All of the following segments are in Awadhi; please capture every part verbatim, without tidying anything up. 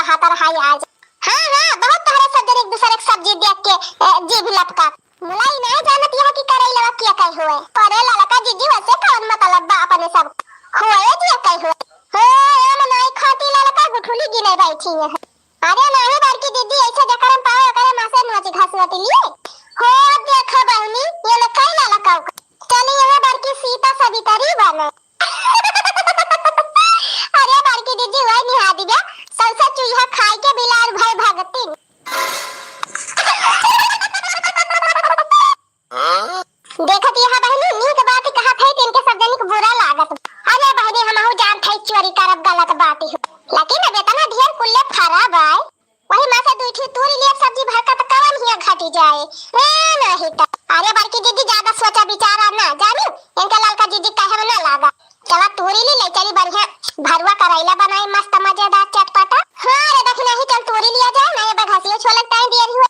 भातर हाय आज। हाँ, हाँ, बहुत तोहरे सब जने एक दूसरे के सब्जी देख के, ए, जीभ लपका। मुलाई नाहीं जानत यह कि करैलवा के कई होए। अरे ललका जीजी, वैसे कौन मतलब बा अपने सब? होए जे कई होए। हो, ए मनाई खाती ललका गुठुली गिने बैठी है। अरे नाहीं बड़की जीजी, ऐसे जकरम पावे ओकरे माँ से नोच घसोट लिए। हो देखा बहनी, ये न कई ललका उका। चली यहाँ बड़की सीता सवितरी बने। अरे बड़की जीजी, वही निहा दिया, सौंसे चूहा खाई के बिलार भय भगतिन। देखत यह बहनी, नीक बात कहत है, तिनके सब जनी के बुरा लागत। अरे बहनी, हमहू जानत है चोरी करब गलत बात हो, लेकिन अब इतना ढेर कुल्ले फरा बाय, वही में से दुई ठी तूरी लिए सब्जी भरका त कवन हिया घटी जाए। ए, नहीं त। अरे बड़की जीजी, ज्यादा सोचा विचारा ना, जानी, इनका ललका जीजी कहे में ना लागा। चला तूरी ली, ले चली बढ़िया भरुआ करैला बनाई, मस्त मजेदार चटपटा। हाँ रे दखिनाही, चल तूरी लिया जाए ना, ये बघसियो छोलक टाइम दिया रही हो।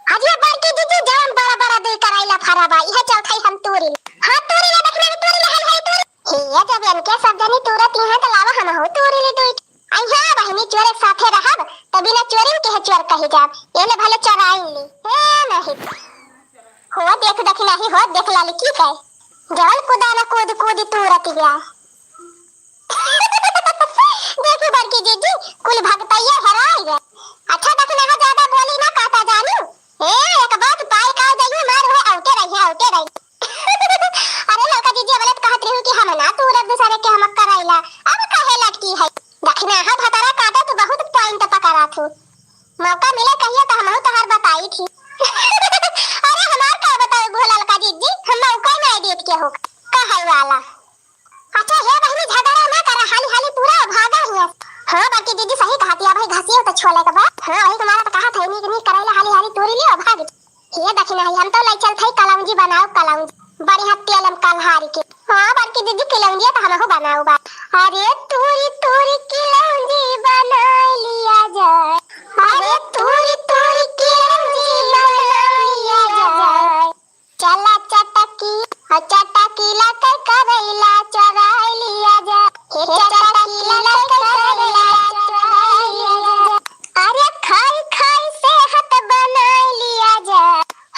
अरे बड़की जीजी, जवन बड़ा बड़ा दुई करैला फरा बा, इहे चल खाई हम तूरी ली। हाँ तूरी ले दखिनाही, तूरी ले, हाय हाय तूरी। हे, जब इनके सब जनी तूरत यहाँ त लावा हमहू तूरी ली दुई। आई हाँ बहनी, चोर एक साथे रहब, त बिना चोरिन के है चोर कही जाब। ये ले भले चोराइन ली। ए नहीं। हो देख दखिनाही, हो देख ललकी कहे। जवन कुदा न कूद कूद तूरत गया। देखी बड़की जीजी, कुल भगतैया हेराई गए। अच्छा दखिनाहा, ज्यादा बोली ना काटा जानी। ए, एक बात पाई का जाई, मार हो, औटे रही, औटे रही। अरे ललका जीजी, अबले त कहत रही कि हम ना तूरब दूसरे के हम करैला, अब काहे लटकी है? दखिनाहा भतरा काटा, तू बहुत point पकड़ा थू। मौका मिले कहियो त हमहू तोहार बताई थी। अरे हमार का बताई भोला ललका जीजी, हम मौका नहीं देत के हो। कहै वाला। अच्छा हे बहिनी, झगड़ा ना करा, हाली हाली तूरा भागा हिया। हाँ बड़की जीजी सही कहत है, भाई घसियो त छोले के बा। हाँ वही तुम्हारा त कहत है, नीक नीक करैला हाली हाली तूरी लियो भाग। हे दखिनाही, हम तो ले चलत है कलौंजी बनाओ, कलौंजी बढ़िया तेल में कल्हारी के। हाँ बड़की जीजी, कलौंजिया त हमहू बनाओ बा। अरे तूरी तूरी कलौंजी बनाई लिया जाए। अरे तूरी तूरी कलौंजी बनाई लिया जाए। चला चटकी, ओ चटकी ला के करैला चोराई लिया जा। हे चटकी ला के करैला चोराई लिया जा। अरे खाई खाई सेहत बनाई लिया जा।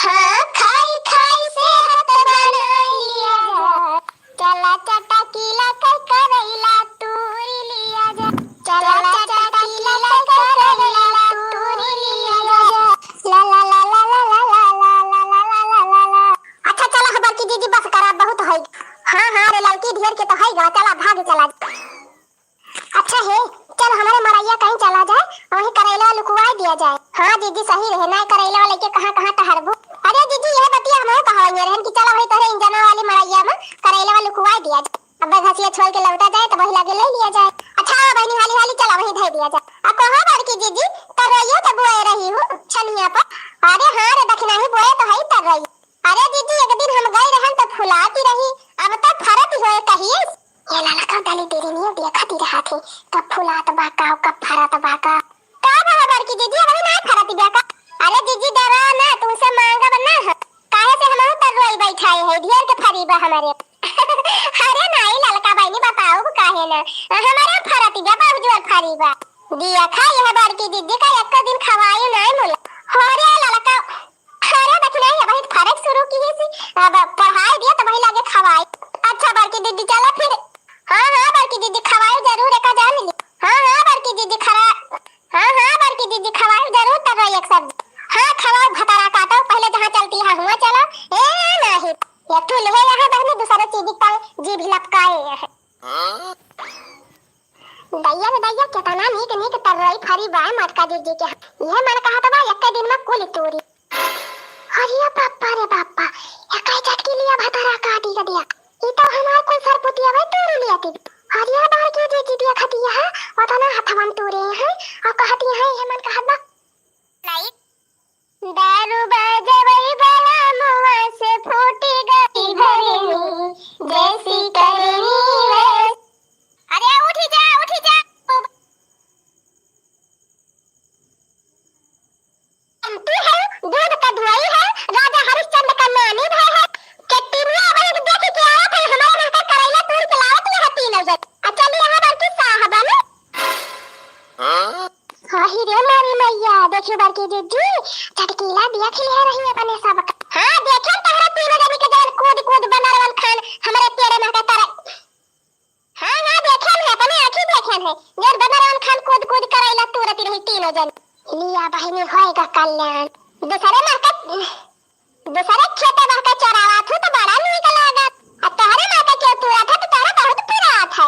हाँ खाई खाई सेहत बनाई लिया जा। चला चटकी ला के करैला तूरी लिया जा। चला चटकी ला के करैला तूरी लिया जा। ला ला ला। अच्छा चला हो बड़की जीजी, बस करा, बहुत होई। हाँ हाँ रे ललकी, ढेर के तो होई गा, चला भाग चला। अच्छा हे, चल हमरे मड़ैया कहीं चला जाए, वहीं करैला लुकवाई दिया जाए। हाँ जीजी सही रहे, ना करैला लेके कहाँ कहाँ टहरबू। अरे जीजी यह बतिया हमहू कहवाइए रहन कि चला वही तोहरे इंजना वाली मड़ैया में करैला लुकवाई दिया जाए। अबे घसिया छोल के लौटा जाए तो वही लागे ले लिया जाए। अच्छा बहनी हाली हाली चला वहीं धर दिया जाए। अब कहो बड़की जीजी, तरोइयो तो बोए रही हूँ छनिया पर। अरे हाँ रे दखिनाही बोए तो है तरोई। अरे जीजी एक दिन हम गए रहन तो फुलाती रही, अब तो फरत होए कहिए। ये ललका दली तेरी नहीं देखती रहा थे, कब फुलात बा का, कब फरत बा का। का बा बड़की जीजी, अबही ना फरत बा का? अरे जीजी देवा ना, तुमसे मांगब ना हम। काहे से हमहू तरोई बैठाए है, ढेर के फरी बा हमरे। अरे नाई ललका बहिनी बताओ काहे ना, हमरे फरत बा, बहुत जोर फरी बा। दिया खा यह बड़की जीजी का एक दिन खवाई नाई मुला। हो रे ललका, अरे दखिनाही अबही फरक शुरू की ही सी, अब पढ़ाई दिया तो वही लागे खवाई। अच्छा बड़की दीदी चला फिर। हाँ हाँ बड़की दीदी खवाई जरूर एका जान ली। हाँ हाँ बड़की दीदी खरा, हाँ हाँ बड़की दीदी खवाई जरूर तरोई एक सब्जी। हाँ खवाई भतरा काटो पहले जहाँ चलती है हुआ चला। ए नहीं, एक ठू ले यहाँ बहनी दूसरे चीज का जीभ लपकाए है। दैया रे दैया, केतना नीक नीक तरोई फरी बाय मोटका जीजी के। इहे मन कहत बा, एक्के दिन में कुल तूरी। अरे बाप्पा रे बाप्पा, एकाई झटकी लिया भतरा काटी के दिया। ई तो हमार कुल सरपुतिया भाई तूरी लिया ती। अरे बार के जीजी दिया खतिया है, ओतना हथवन तूरे हैं, और कहती है, इहे मन कहत बा। दारू बजवई बड़ा मुआ से फूटी गई भरनी, जैसी करनी वैसी। अरे उठी जा, उठी जा। तू है दूध का धुआई है, राजा हरिश्चंद्र का नानी भय है। के टीनिया वही देखी के आवत है हमारे में जीजी, चटकीला देख लिहे रही अपने सबका। हाँ, देखे तहरा तीनों जनी के जवन कूद कूद बनरवन खान हमरे पेड़े में के तरह। हाँ, हाँ, देखे हैं, अपने आँखी देखे हैं। जवन बनरवन खान कूद कूद करैला तुरत रही तीनों जनी। लिया बहिनी, होएगा कल्याण। दूसरे महका दूसरे खेते बहका चरावत हूँ तो बड़ा नीक लागत। आ तोहरे माँ का केहू तुरत है तो तोहरा बहुत पिरात है।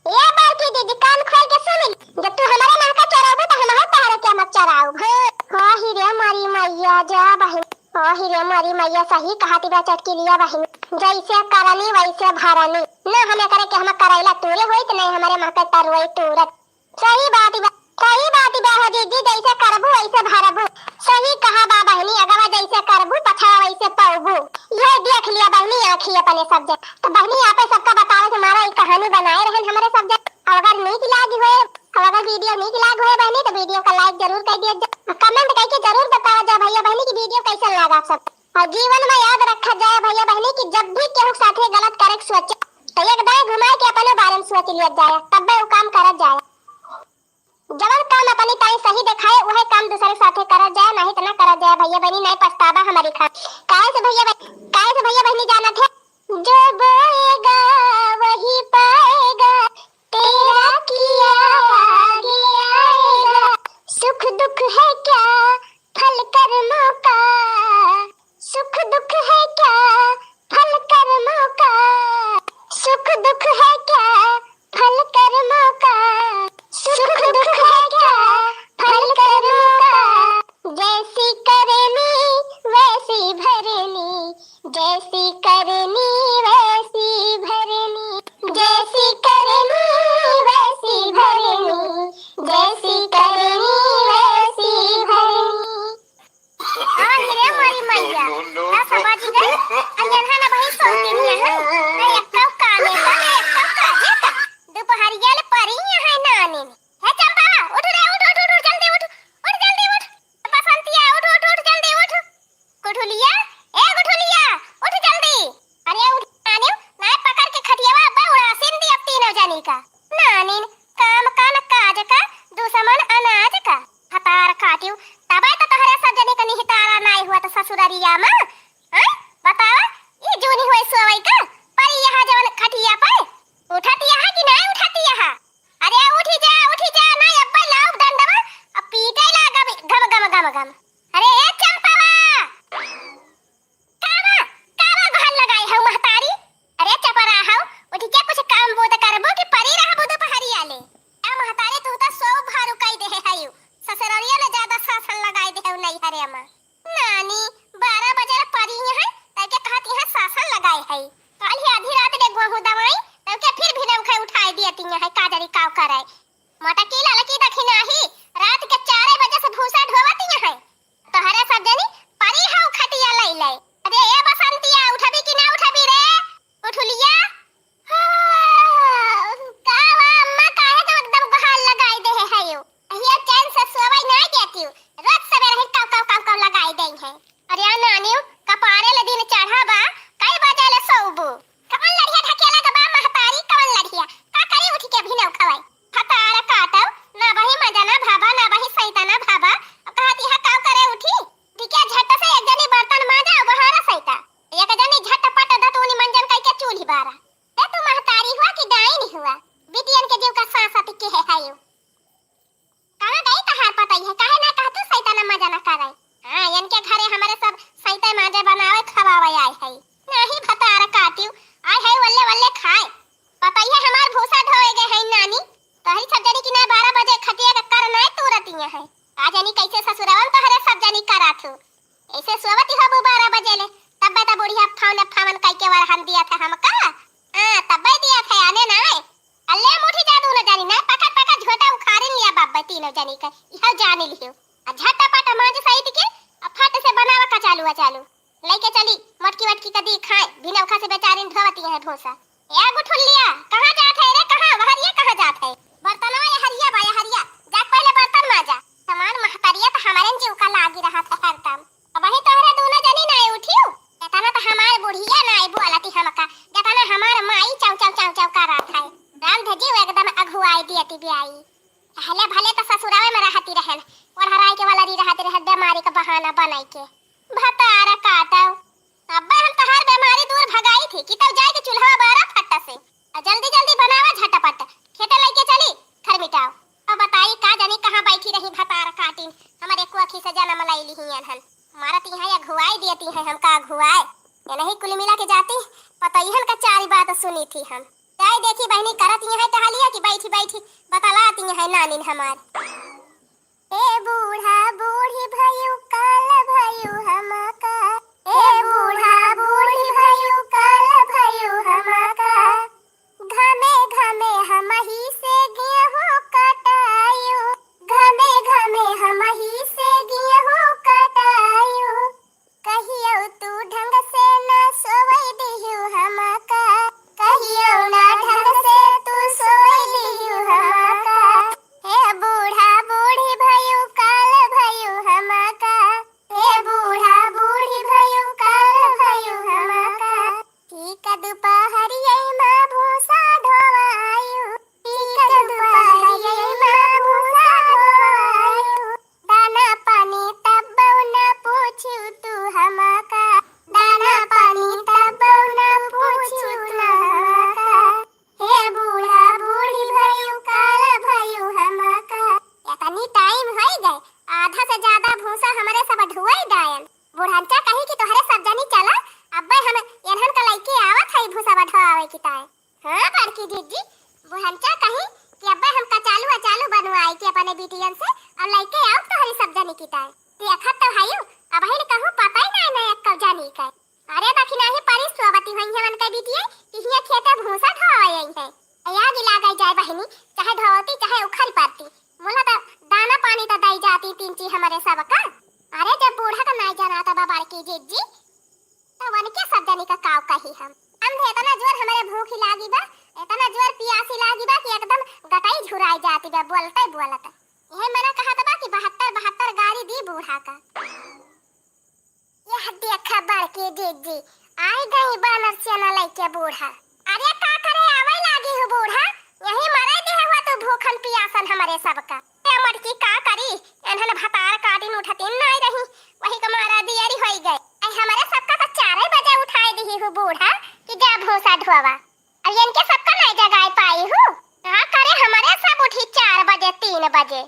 ए बड़की दीदी, कान खोल के सुन ले, जब तू हमारे माँ का चराबू तो हमहू तोहरे के मत चराऊ। हाँ, हो ही रे मोरी मैया, जा बहिन। हो ही रे मोरी मैया, सही कहती बा चटकीलिया बहिन। जैसे करनी वैसे भरनी। ना हमें करे के हम करैला तूरे होइत, नहीं हमारे माँ के तरुई तूरत। सही बात बा, सही बात बा हो दीदी, जैसे करबू वैसे भरबू। सही कहा बा बहिनी, अगवा जैसे करबू पछवा वैसे पौबू। यह देख लिया बहिनी आँखी अपने सब जन। तो बहिनी आपे सबका बतावे से हमारा एक कहानी बनाए रहन हमारे सब जन। अब अगर नीक लाग होए, अब अगर video नीक लाग होए बहिनी तो video का like जरूर कर दिया जा, comment करके जरूर बतावा जा भैया बहिनी की video कैसन लागा आप सब। और जीवन में याद रखा जाए भैया बहिनी कि जब भी केहू साथे गलत करे के सोचे तो एक दाएं घुमाए के अपने बारे में सोच लिया जाए, तब वो काम करा जाए। जवन काम अपनी ताई सही देखाए, उहे काम दूसरे साथे करत जाए, नाहीं त ना करत जाए भैया बहिनी, नाहीं पछतावा हमारी खा। काहे से भैया बहिनी, काहे से भैया बहिनी जानत है, जो बोएगा वही पाएगा, तेरा किया आगे आएगा। सुख दुख है क्या फल कर्मों का, सुख दुख है क्या फल कर्मों का, सुख दुख है क्या फल कर्मों का, सुख दुख है क्या फल कर्मों का। जैसी करनी वैसी भरनी, जैसी करनी वैसी भरनी, जैसी करनी वैसी भरनी, जैसी करनी वैसी भरनी। आ, हिरे मोरी मैया, का समझ गई? अंजनहा ना बही सोती नहीं है, ना एक्का काने का, ना एक्का काजे का। दुपहरिया ले परी है नानी। हे चंपा, उठ रे, उठ, उठ, उठ, उठ, जल्दी उठ, उठ जल्दी उठ। बसंतिया, उठ, उठ, उठ, जल्दी उठ। गुठुलिया, ए गुठुलिया, उठ जल्दी। अरे उठ नानी, नाय पकड़ के खटियावा अब्बा उड़ासिन दी अब तीनों जनी का। नानी, काम का न काज का, दुश्मन अनाज का। हतार काटियो, तबे तो तोहरे सब जनी का निहितारा नाय हुआ तो ससुररिया में। हैं? बतावा, ई जूनी हुए सोवई का, परी यहाँ जवन खटिया पे। उठत यहाँ कि नाय उठत यहाँ? अरे उठी जा, उठी जा, नाय अब्बा लाउब डंडवा, अब पीटे लागा गम, गम, गम, गम। अरे ए चंपावा! कावा, कावा गोहर लगाई हऊ महतारी? अरे चपरा हऊ, उठि के कुछ काम बूत करबू कि परी रहबू दुपहरिया ले? ए महतारी, तू त सौ भारू कई देहे हयू। ससुररिया ले ज्यादा शासन लगाई देहे हऊ नैहरे में। नानी, बारह बजे ले परी है, तैके कहत यहाँ शासन लगाए है। काल ही आधी रात ले गोहूँ दवाई, तैके फिर भी नौखे उठाए दिए तीन है, काजरी काव करे। मोटकी ललकी दखिनाही, रात के चार बजे से भूसा ढोवत यहाँ है। तोहरे सब जनी परी हऊ खटिया लई ले। अरे ए बसंतिया, उठबी कि ना उठबी रे? उठुलिया? हाँ, का बा अम्मा, काहे तो एकदम गोहार लगाई देहे हयू? अहिया चैन से सोवई ना देतियू, रोज सवेरे ही काव, काव, काव, काव लगाई देई है। अरे आ नानियो, कपारे ले दिन चढ़ा बा, कई बजे ले सोउबू? कवन लड़िया ढकेला के बा महतारी, कवन लड़िया? का करी उठ के भी नौ खवाई? हतार काटो, ना बही मजा ना भाबा, ना बही सैता ना भाबा। अब कहत यहाँ काव करे उठी? ठीक है, झट से एक जनी बर्तन माजा, बहारा सैता। एक जनी झटपट दतुनी मंजन कई के चूल्ही बारा। ए तू महतारी हुआ कि डाइन हुआ? बिटियन के जीव का सांस अति के है, है यू। कहाँ गई तहार पतई है? काहे ना कहतू सैता ना मजा ना करे? हाँ, इनके घरे हमारे सब सैते माजे बनावे खवावे आए है। नाही भतार काटियो, आए है वल्ले वल्ले खाए। पतई है हमार भूसा ढोए गए है नानी। तोहरी सब जनी की ना बारह बजे खटिया के कर नाय तूरतिया है। का जानी कैसे ससुरवन तोहरे सब जनी कराथू। ऐसे सोवती होबू बारह बजे ले, तब्बे त बुढ़िया फावन फावन कई के वरहन दिया था हमका। हाँ, तब्बे दिया था, आने ना आए। अल्ले मुठी जा दूनो जानी ना, पकड़ पकड़ झोटा उखाड़िन लिया बाब्बे तीनों जानी का, इहो जानी लियो। आ झटपट मांज सहित के, आ फट से बनावा कचालू अचालू। लेके चली, मटकी वटकी कदी खाए, बिना उखा से बेचारिन धोवती है भूसा। ए गुठुलिया, कहाँ जात है रे, कहाँ? वहरिया कहाँ जात है? बर्तनवा यहरिया बा, यहरिया। जा पहले बर्तन माजा। समान महतरिया त हमारे जीव का लागी रहा था हरदम। अब वही तोहरे दोनों जनी नाय उठियो। एतना त हमार बुढ़िया नाय बोलती हमका, जेतना हमार माई चाव चाव चाव चाव करत है। राम धजीव एकदम अघुआई दियती बियाई। पहले भले त ससुरावे में रहती रहन, ओढ़राई के वाला री रहती रहन, बीमारी का बहाना बनाई के। भतार काटव। अब्बे हम तहार बीमारी दूर भगाई थी कि तब जाए के चूल्हा बारा फट्टा से। और जल्दी जल्दी बनावा झटपट, खेते लइके चली, घर मिटाओ। अब बताई का जानी कहाँ बैठी रही भतार काटिन, हमारे एको अखी से जन्म लई लिही अनहन। मारत यहाँ या घुआई देती है हमका घुआए। ये नहीं कुल मिला के जाती, पतोहियन का चारी बात सुनी थी हम। जाए देखी बहिनी करत यहाँ टहलिया कि बैठी बैठी बतलाती यहाँ नानिन हमार। ए बूढ़ा बूढ़ी भयू काल भयू हमका, ए बूढ़ा बूढ़ी भयू काल भयू हमका, घमे घमे हमही से गेहूं कटायू, घमे घमे हमही से गेहूं कटायू। कहियो तू ढंग से ना सोवई दिहू हमका, कहियो ना ढंग से तू सोवई दिहू हमका। हे बूढ़ा बूढ़ी भयू काल भयू हमका, हे बूढ़ा बूढ़ी भयू काल भयू हमका। ठीक दुपहरिया में भूसा ढोवायू, ठीक दुपहरिया में भूसा ढोवायू। दाना पानी तब न पूछू तू हमका, दाना पानी तब न पूछू तू हमका। हे बूढ़ा बूढ़ी भयू काल भयू हमका। इतनी टाइम होई गए, आधा से ज्यादा भूसा हमरे सब ढुआई डायन। बुढ़नचा कही कि तोहरे सब जनी चला, अब्बे हम एनहन का लइके आवत हई भूसा ढोआवे की ताए। हाँ बड़की जिज्जी, बुढ़नचा कही कि अब्बे हम कचालू अचालू बनवाई के अपने बिटियन से और लइके आउब तोहरी सब जनी की ताए। देखत तो हयू, अबहिन कहूँ पता ही नाई ना एक्को जनी के। अरे दखिनाही परिस सोवती होइहैं उनके बिटिये कि हियाँ खेते भूसा ढोआवे अइहैं। या गिला गई जाए बहिनी, चाहे ढोवती चाहे उखरी परती, मुला त दाना पानी त दई जाती तीन ची हमरे सबका। अरे जब बूढ़ा का नाई जनात बा बड़की जिज्जी, त वनके सब जनी का काव कही हम। हम तो इतना जोर हमरे भूखी लागी बा, इतना जोर पियासी लागी बा कि एकदम गटई झुराई जाती बा बोलते बोलत। यही मना कहत बा कि बहत्तर बहत्तर गारी दी बूढ़ा का। यह देख बड़की जिज्जी, आई गई बानर सेना लइके बूढ़ा। अरे का करे आवै लागी हू बूढ़ा, यही मरै दिहे हुआ तू भूखन पियासन हमरे सबका। ए मटकी का करी, एनहन भतार काटिन उठतिन नाई रही, वही का मारा दियरी होई गए। ऐ हमरे सबका त चारै बजे उठाई दिही हू बूढ़ा कि जा भूसा ढोवा। अब इनके सबका नाई जगाई पाई हू। का करे हमरे सब उठी चार बजे, तीन बजे।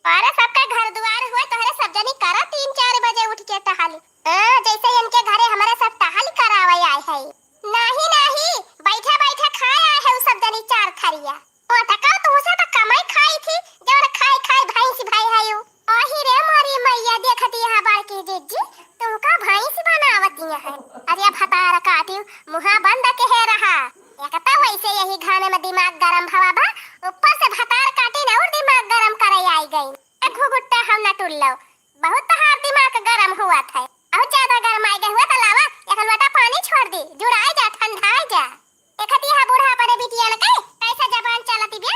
अरे सबका घर दुआर हुए, तोहरे सब जनी करा तीन चार बजे उठ के टहल। हाँ, जैसे इनके घरे हमरे सब टहल करावे आए है। नाही, नाही, बैठे बैठे खाए आए है उ सब जनी चार थरिया। मोटका तुमसे तो कमाई खाई थी, जवन खाए खाए भैंस भई है यू। ओही रे मोरी मैया, देखती है बड़की जिज्जी, तुमका भैंस बनावती है। अरे भतार काटी, मुहा बंद के है रहा। एक तो वैसे यही घामे में दिमाग गरम भवा बा, ऊपर से भतार काटी न और दिमाग गरम करे आई गई। ए घुघुट्टा हम न टुल्लो, बहुत तहार दिमाग गरम हुआ था। बहुत ज्यादा गरमाई गए हुआ तो लावा, एक लोटा पानी छोड़ दी, जुड़ाई जा, ठंडाई जा। देखती है बूढ़ा अपने बिटियन के, कैसे जबान चलती बे।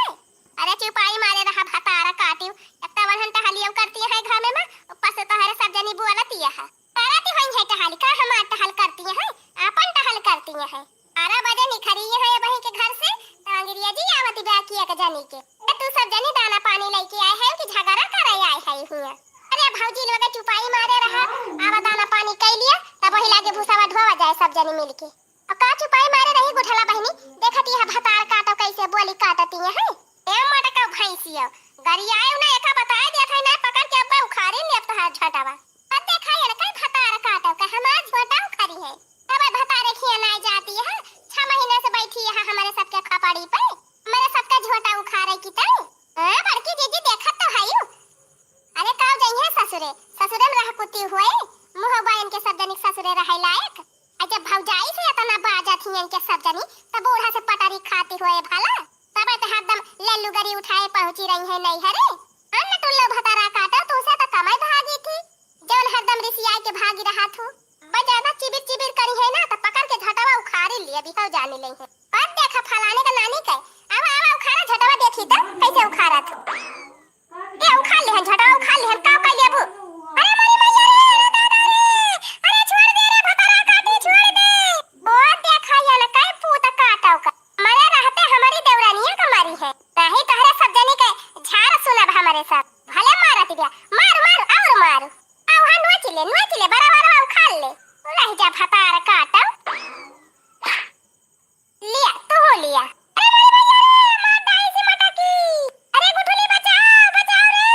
अरे चुपाई मारे रहा भतार काटी, एक तो वहन टहलियो करती है घामे में, ऊपर से तोहरे सब जनी बोलती है। करती होई है टहल, का हमार टहल करती है, आपन टहल करती है। बारह बजे निखरी है बही के घर से, त अंग्रेजी आवत बा कि एक जनी के। ए, तू सब जनी दाना पानी लइके आए है कि झगड़ा करे आए है हियाँ? अरे भौजी लोग चुपाई मारे रहा, आवा दाना पानी कई लिया, तब वही लागे भूसावा ढोवा जाए सब जनी मिलके। अब का चुपाई मारे रही गुठला बहिनी, देखती है भतार काटो कैसे बोली काटती है। ए मटका भैंसिया, गरियाए ना एका बताए देत है ना, पकड़ के अब्बा उखाड़ी लेब तोहार झोंटावा। अब देखा ये ना कई भतार काटो का हमार झोंटा उखाड़ी है। अब भतारे खिया ना जाती है, छह महीना से बैठी है हमारे सबके खपड़ी पे, हमारे सबका झोंटा उखाड़े की तई। हाँ बड़की दीदी देखत तो है यू। अरे काव जइहे ससुरे, ससुरे में रह कुत्ती हुए, मुँह बा इनके सब जनी ससुरे रहे लायक। आ जब भौजाई से इतना बाजत ही इनके सब जनी, तब बूढ़ा से पटारी खाती हुए भला। तब तो हरदम लल्लू गरी उठाए पहुँची रही है नैहरे। अन्न टुल्लो भतारा काटो, तू से तो कमाई भागी थी, जौन हरदम रिसियाए के भागी रहा थू। बस ज्यादा चिबिर चिबिर करी है ना, तो पकड़ के झोंटावा उखाड़ी लिए भी हो जाने लई है। बस देखा फलाने का नानी के, आवा आवा उखाड़ा झोंटावा देखी तो कैसे उखाड़ा थू। ए, उखाड़ लिहन, झोंटवा उखाड़ लिहन, का कर लेबू? अरे मोरी मैया रे, अरे दादा रे, अरे छोड़ दे रे, भतारा काटी, छोड़ दे। ओ देखा, ये न कई पूत काटव का। मरे रहते हमारी देवरानिया का मारी है। नहीं तोहरे सब जनी के झाड़ सुना रे सब, भले मारत बिया, मार, मार, और मार। आउ हाँ, नोच ले, नोच ले, बड़ा, बड़ा, आउ खा ले। रह जा भतार काटो। लिया, तू हो लिया। अरे मोरी मैया रे, मार डाई से मटकी। अरे गुठुली बचाओ, बचाओ रे।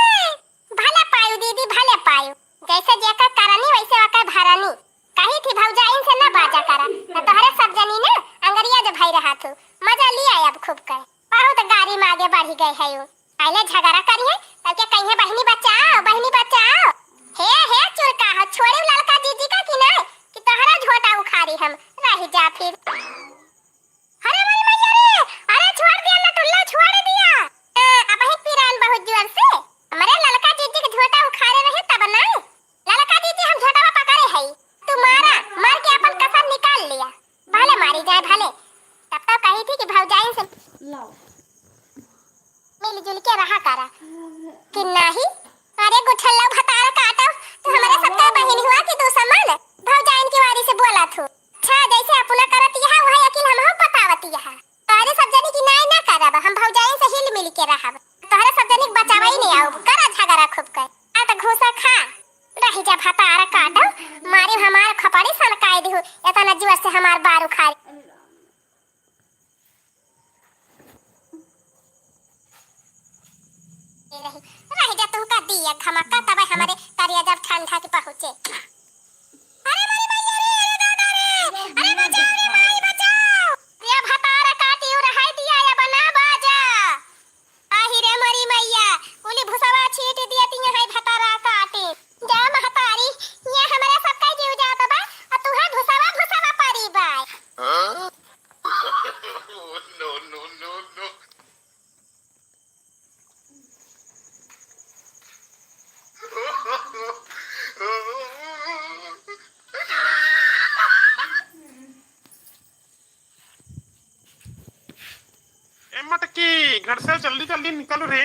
भले पायु दीदी, भले पायु। जैसे जेकर करनी, वैसे ओकर भरनी। कही थी भौजाइन से न बाजा करा, न तोहरे सब जनी न अंगरिया जो भई रहा थू। मजा लिया अब खूब कर। बहुत गारी में आगे बढ़ी गए है यू। पहले झगड़ा करी है, तब के कहीं बहिनी बचाओ, बहिनी बचाओ। हे, हे चुरका हो, छोड़े ललका जीजी का कि नहीं, कि तोहरा झोटा उखाड़ी हम, रह जा फिर। अरे मोरी मैया रे, अरे छोड़ दिया लटुल्ला, छोड़ दिया। हाँ, अब ही पिरान बहुत जोर से। हमरे ललका जीजी के झोटा उखाड़े रहे तब नहीं। ललका जीजी हम झोटवा पकड़े हई। तू मारा, मार के अपन कसर निकाल लिया। भले मारी जाए भले। तब तो कही थी कि भौजाइन से लाओ। मिलजुल के रहा करा। कि नाही? अरे गुठल्ला भतार काटो, तू हमरे सबके बहिन हुआ कि दुश्मन? भौजाइन के वारी से बोला थू। अच्छा, जैसे अपना करत यहा, वही अकिल हमहू बतावत यहा। तोहरे सब जनी की नाई ना करब, हम भौजाइन से हिल मिल के रहब। तोहरे सब जनी के बचावई नहीं आउब, करा झगड़ा खूब कर। आ त घूसा खा, रही जा भतार काटो, मारी हमार खपड़ी सनकाई दिहु, इतना जोर से हमार बार उखाड़ी। रही, रही जा तू का दिया धमाका, तब हमरे करिया जब ठंडा के पहुँचे। अरे मोरी मैया रे, अरे दादा रे, अरे बचाओ रे माई, बचाओ। रे भतारा काटी उ रहाई दिया या बना बाजा। आही रे मोरी मैया, कुली भुसवा छीट दिया तिया है भतारा काटी। जा महतारी, ये हमरा सबका जीव जात बा, आ तू है भुसवा भुसवा परी बा। हाँ? No, no, no, no। ए मटकी, घर से जल्दी जल्दी निकल रे,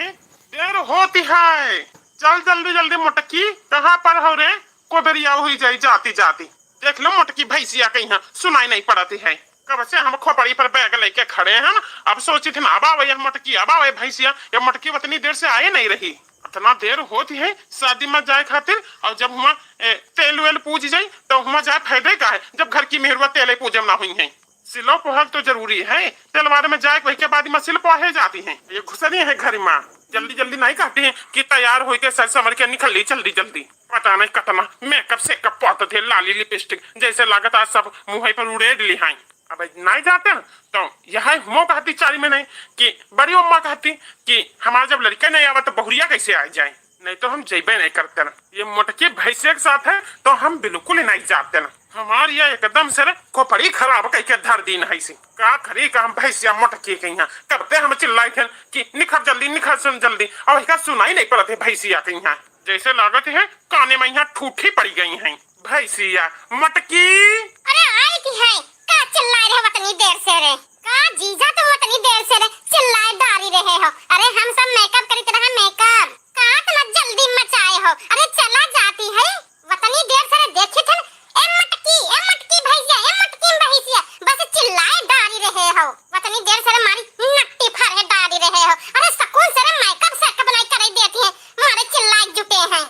देर होती है। चल जल्दी जल्दी मटकी, कहाँ पर हो रे? को बेरिया हुई जाई जाती जाती। देख लो मोटकी भैंसिया कहीं सुनाई नहीं पड़ती है। कब से हम खोपड़ी पर बैग लेके खड़े हैं, अब सोचित ना, अब आवे यह मोटकी, अब आवे भैंसिया। यह मोटकी उतनी देर से आई नहीं रही। इतना देर होती है शादी में जाए खातिर, और जब हुआ, ए, तेल वेल पूज जाई तो हुआ जाए फायदे का है, जब घर की मेहरुआ तेल पूजे में ना हुई है। सिलो पोहल तो जरूरी है, तेलवार में जाए वही के बाद में सिल पोहे जाती है। ये घुसनी है घर में, जल्दी जल्दी नहीं कहती है कि तैयार होई के सज संवर के निकल ली जल्दी जल्दी। पता नहीं कतना मेकअप सेकअप पौत थे, लाली लिपस्टिक, जैसे लागत आज सब मुँह पर उड़ेड ली हैं। अब नहीं जाते हैं तो यह हुमो कहती चारी में नहीं कि बड़ी अम्मा कहती कि हमारा जब लड़का नहीं आवा तो बहुरिया कैसे आ जाए, नहीं तो हम जइबे नहीं करते ना। ये मोटकी भैंसे के साथ है तो हम बिल्कुल ही नहीं जाते ना। हमार ये एकदम से रे खोपड़ी खराब कह के धर दीन है इसी। का करी का हम भैंसिया मोटकी के यहाँ, कब ते हम चिल्लाई थे कि निखर जल्दी, निखर सुन जल्दी, अब इसका सुनाई नहीं पड़त है भैंसिया के यहाँ। जैसे लागत है काने में यहाँ ठूठी पड़ी गई हैं। भैंसिया मोटकी। अरे आई की है, का चिल्लाए रहे उतनी देर से रे? का जीजा तुम उतनी देर से रे चिल्लाए डारी रहे हो? अरे हम सब मेकअप करीत रहे, मेकअप। का इतना जल्दी मचाए हो? अरे चला जाती है, उतनी देर से रे देखी थे। ए मटकी, ए मटकी भैया, ए मटकी भैंसिया, बस चिल्लाए डारी रहे हो। उतनी देर से रे मारी नट्टी फारे डारी रहे हो। अरे सुकून से रे मेकअप सेकअप नहीं करे देती है, मारे चिल्लाए जुटे हैं।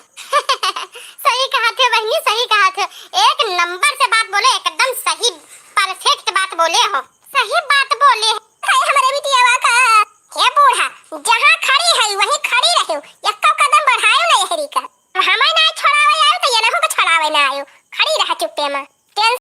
सही कहा थे बहनी, सही कहा थे। एक नंबर से बात बोले, एकदम सही, परफेक्ट बात बोले हो। सही बात बोले हो।